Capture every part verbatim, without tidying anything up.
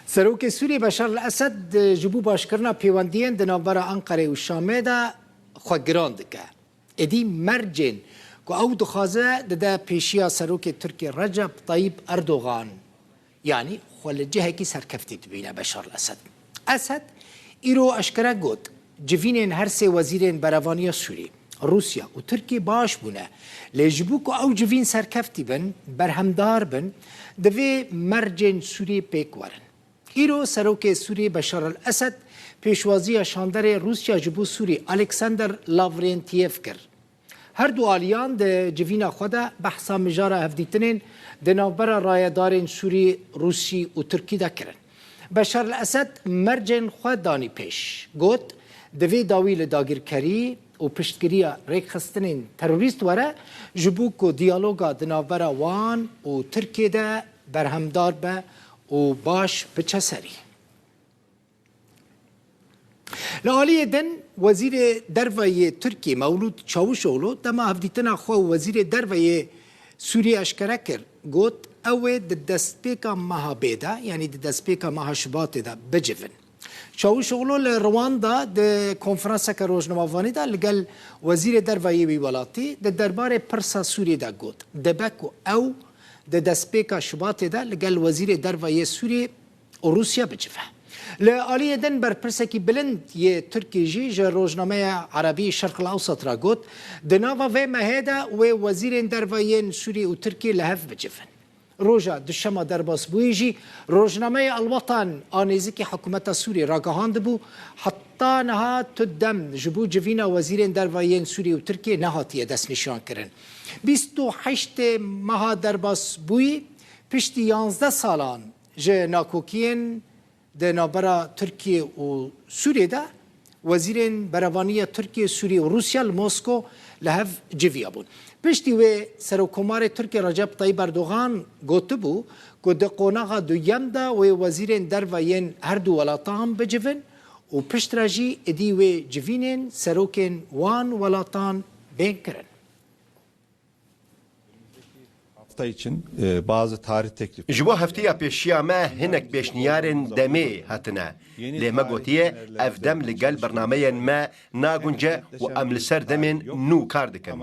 Serokê Sûriyê Beşar el-Esed, e, ji bo başkirina pêwendiyên di navbera Enqerê û Şamê de xwe giran dike. Êdî mercên ku ew dixwaze dide pêşiya serokê Tirkiyê Recep Tayyip Erdogan. Yanî xwe li cihekî serkeftî dibîne Beşar el-Esed. Esed îro eşkere got, civînên her sê wezîrên berevaniya Sûrî, Rûsya û Tirkiyê baş bûne. Lê ji bo ku ew civîn serkeftî bin, berhemdar bin, divê mercên Sûriyê pêk werin. Îro serokê Sûrî Beşar el-Esed pêşwaziya şanderê Rûsya ji bo Sûrî Alexander Lavrentiev kir. Her du aliyan di civîna xwe de behsa mijara hevdîtinên di navbera rayedarên Sûrî, Rûsî û Tirkî de kirin. Beşar el-Esed mercên xwe danî pêş. Got, divê dawî li dagirkerî û piştgiriya rêkxistinên terorîst were, ji bo ku diyaloga di navbera wan û Tirkiyê de berhemdar be û baş biçe serî. Li aliyê din, Wezîrê Derve yê Tirkiyê Mewlûd Çavuşoglu dema hevdîtina xwe û Wezîrê Derve yê Sûriyê eşkere kir, got, ew ê di destpêka meha bê de, yanî di destpêka meha Şubatê de bicivin. Çavuşoglu li Rwanda di konferanseke rojnamevanî de li gel Wezîrê Derve yê wî welatî di derbarê pirsa Sûriyê de got, dibe ku ew di destpêka Şubatê de li gel Wezîrê Derve yê Sûriyê û Rûsya bicive. Li aliyê din berpirsekî bilind yê Tirkî jî ji rojnameya Erebî Şerq el Ewsat re got, di nava vê mehê de wê wezîrên derve yên Sûrî û Tirkî li hev bicivin. Roja duşema derbasbûyî jî rojnameya El Watan a nêzîkî hikûmeta Sûrî ragihandibû, heta niha tu dem ji bo civîna wezîrên derve yên Sûrî û Tirkiyê nehatiye destnîşankirin. Bîst û heştê meha derbasbûyî piştî yanzdeh salan ji nakokiyên di navbera Tirkiye û Sûriyê de wezîrên berevaniya Tirkiye, Sûriye û Rûsya li Mosko li hev civiya bûn. Piştî wê Serokkomarê Tirkiye Recep Tayyip Erdogan gotibû ku di qonaxa duyem de wê wezîrên derve yên her du welatan bicivin û piştre jî êdî wê civînên serokên wan welatan bên kirin. Hafta için e, bazı tarih teklif. Ji bo hefteya pêşiya me hinek pêşniyarên demê hatine. Lê me gotiye ev dem li gel bernameyên me nagunce û em li ser demên nû kar dikin.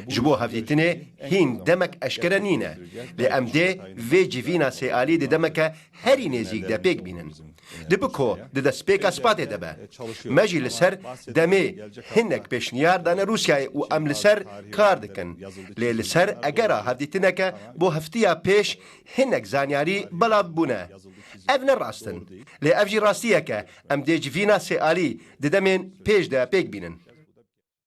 Ji bo hevdîtinê hîn demek eşkere nîne. Lê em dê vê civîna sêalî di demeke herî nêzîk de pêk bînin. Dibe ku di destpêka Sbatê de be. Me jî li ser demê hinek pêşniyar dane Rûsyayê û em li ser kar dikin. Lê li ser egera hevdîtineke bo heftiya pêş hinek zanyarî belav bûne. Ev ne rast in. Lê ev jî rastiyek e. Em dê civîna sêalî di demên pêş de pêk bînin.